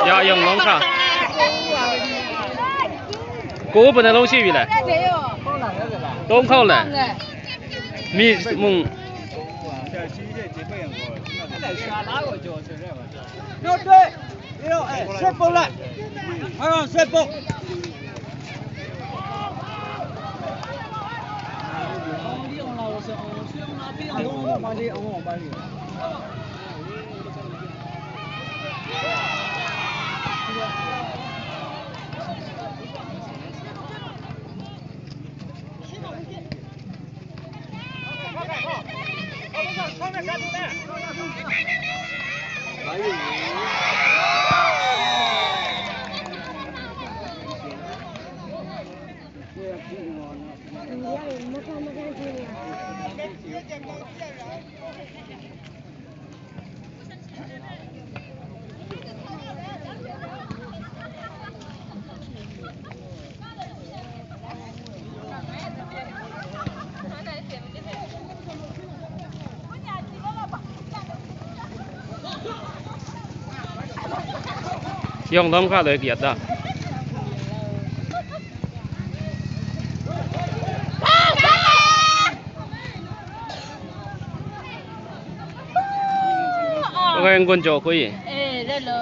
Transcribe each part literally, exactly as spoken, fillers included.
Ya, Yawng Lawng hkra. Ko pa na long shi wi le. Tong khau le. Mi mung. Yawng Lawng hkra loi kayat ta. Ngai n-gun jaw hku i. Eh, rai lo.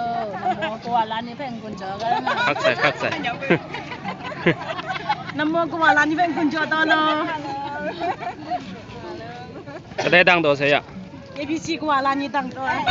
Namo kawa la ni hpe n-gun jaw ga na. Hkak sai, hkak sai. Namo kawa la ni hpe n-gun jaw taw no. Kadai dang taw sai ya. A B C kawa la ni dang taw ai.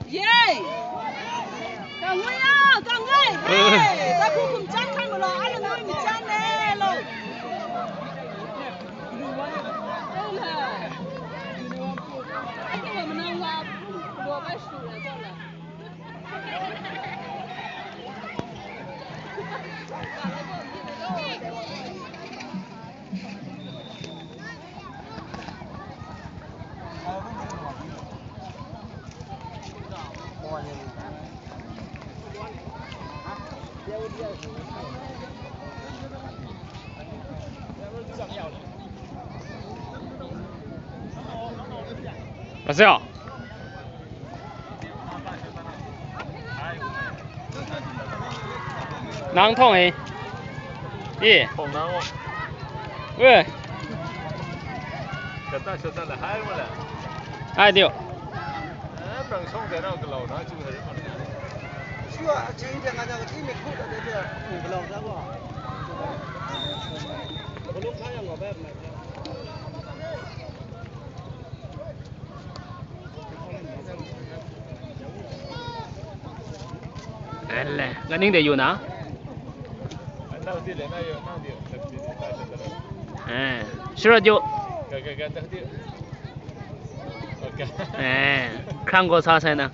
Ye! Ka ngwi a, ka ngwi! Ye! Ka hkum hkum chyang hkran mu law, a langai mi chyang le law. Ase a? Nang htawng e. E. Hpawng nang o. We. Shata shata la hai mo la. Ai diu. Eh, nang shawng de nang galau na chu hai mo. Shi wa a ching de nga na ka ti me khu da de de. Galau da wa. Ko lung kha yang wa ba. Ele, kaning de yu na? Eh, sure yu. Eh, krang ko sa sai na.